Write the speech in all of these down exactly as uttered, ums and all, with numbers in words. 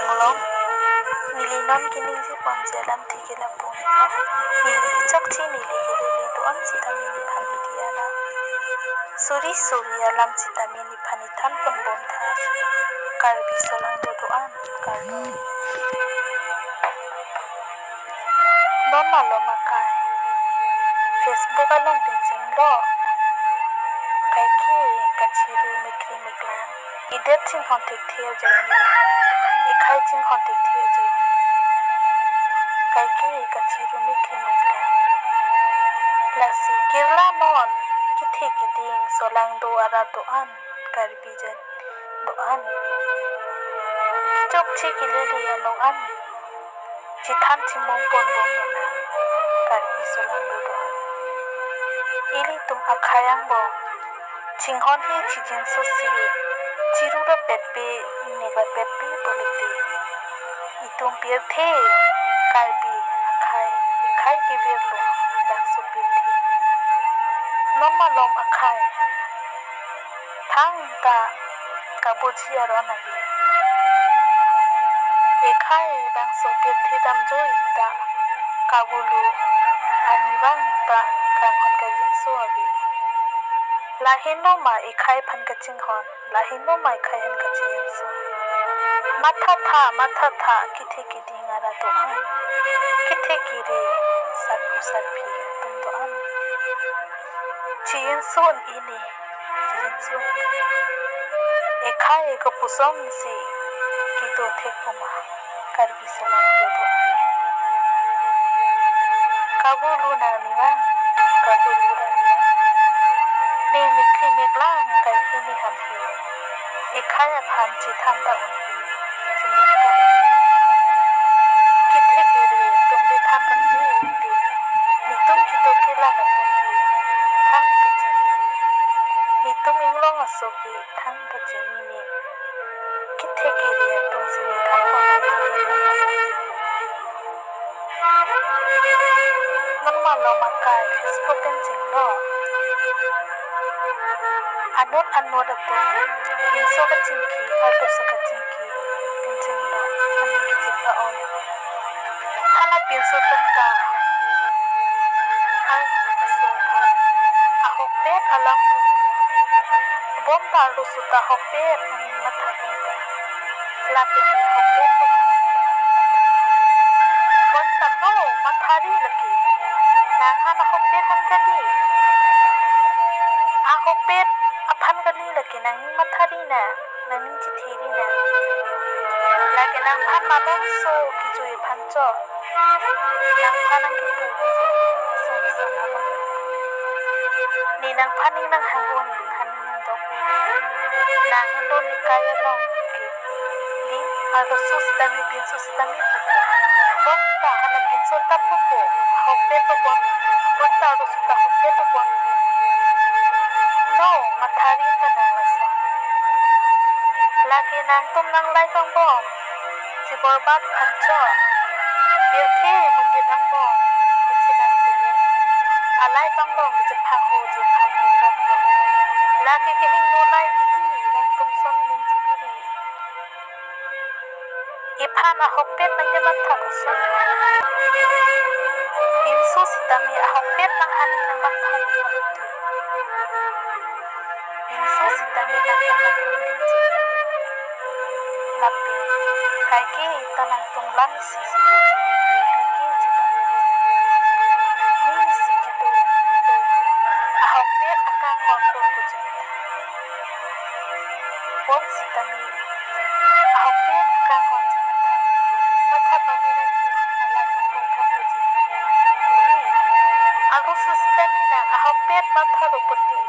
Along, neli non keningje ponji alamthe ke lapu henlo. Neli kechokche neli kelele do-an sitame nephan media along suri suri alam sitame nephan nethan ponbom tha. Karbi solangdo do-an, kardom. Non malom akai, Facebook along pen chenglo. Kaike kachiru mekri meklang, idet chinghon thekthe ajoine, ikhai chinghon thekthe ajoine, kaike kachiru mekri meklang. Lasi kirla non kethe keding solangdo arat do-an, Karbi jan do-an, kechokche kelele along an chethan chemong ponbom lonang, Karbi solangdo do-an. Ilitum akhai angbong chinghon he chijinso si, chiru rapetpe, ingnek rapetpe pulote, itum pirthe Karbi akhai, ikhai kevirlo, dak so pirthe. Non malom akhai thangta kabuji aron ave. Ikhai bangso pirthe damjoi ta kavulu arnivang ta kanghon kajinso ave. Lahenlo ma ikhai aphan kachinghon, lahenlo ma ikhai aphan kachinghon. Mathatha, mathatha, kethe keding arat do-an, kethe kere, sarpo sarpi atum do-an. Chinghon ini, chinghon ini. Ikhai kopusonsi kedo thek puma, Karbi solangdo do-an. Kavulu arnivang, kavulu arnivang. Ne mekri meklang kaike ne hamhe, ikhai aphan chethan ta un-e, chemong ta un-e. Kethe kere atum le thang kangni te, netum kedo kelak atum ke thangta chinine. Netum inglong aso ke thangta chinine. Kethe kere atum si nethan ponnang, chinine ponnang. Non malom akai, Facebook pen chenglo. Anut anut atum, pinso kachingki, arloso kachingki pen chenglo, aning kachepha-ong. Hala pinso atum ta arloso aphan ahokpet alam pupo. Bonta arloso ta ahokpet aning matha bonta. Lapen ne ahokpet pu bonta matha. Bonta no mathari lake. Nangphan ahokpet aphan kali. Ahokpet aphan kali lake nangning mathari na, nangning chethiri na. Lake nangphan malomso kejui aphan chot. Nangphan nangkipu, ason ason nangphan. Ne nangphan ning nanghang-o, ne nangphan ning nangdok-o. Nang henlo ne kai along ke. Di, arloso sitame, pinso sitame pupo. Bonta hala pinso ta pupo, ahokpet pu bon. Bonta arloso ta ahokpet pu bon. No, mathari ta nang lason. Lake nangtum nang life angbong cheborbad aphan chot. Pirthe monit angbong kachelangchele, a-life angbong kachephang ho, chephang ho. Lake kehingno life didi, nangtum son ning chibiri. Iphan ahokpet nangkematha koson. Pinso sitame ahokpet nanghaning nangmatha koson. Pinso sitame nangkemang kundin chini. Lapen kaike ta nangtum lam isi si do chini, kaike chedon chini. Ning isi kedo, kedo. Ahokpet akanghon do pu chini. Bonsitame ahokpet akanghon chematha, chematha pame nangji, a-life angbong thang ho ji. Arloso sitame nang ahokpet matha ro pulote,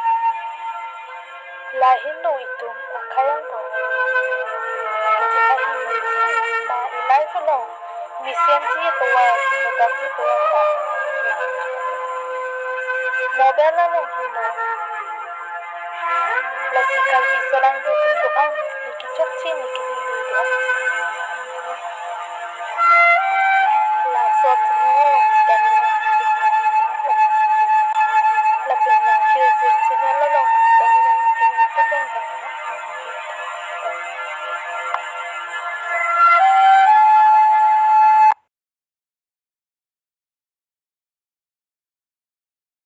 lahenlo itum akhai angbong. Kiti ahi ma, a-life along mesenji atovar, mobile ji atovar ta. Mobile along henlo. Lasi Karbi solangdo atum do-an, ne kechokche ne kelele do-an.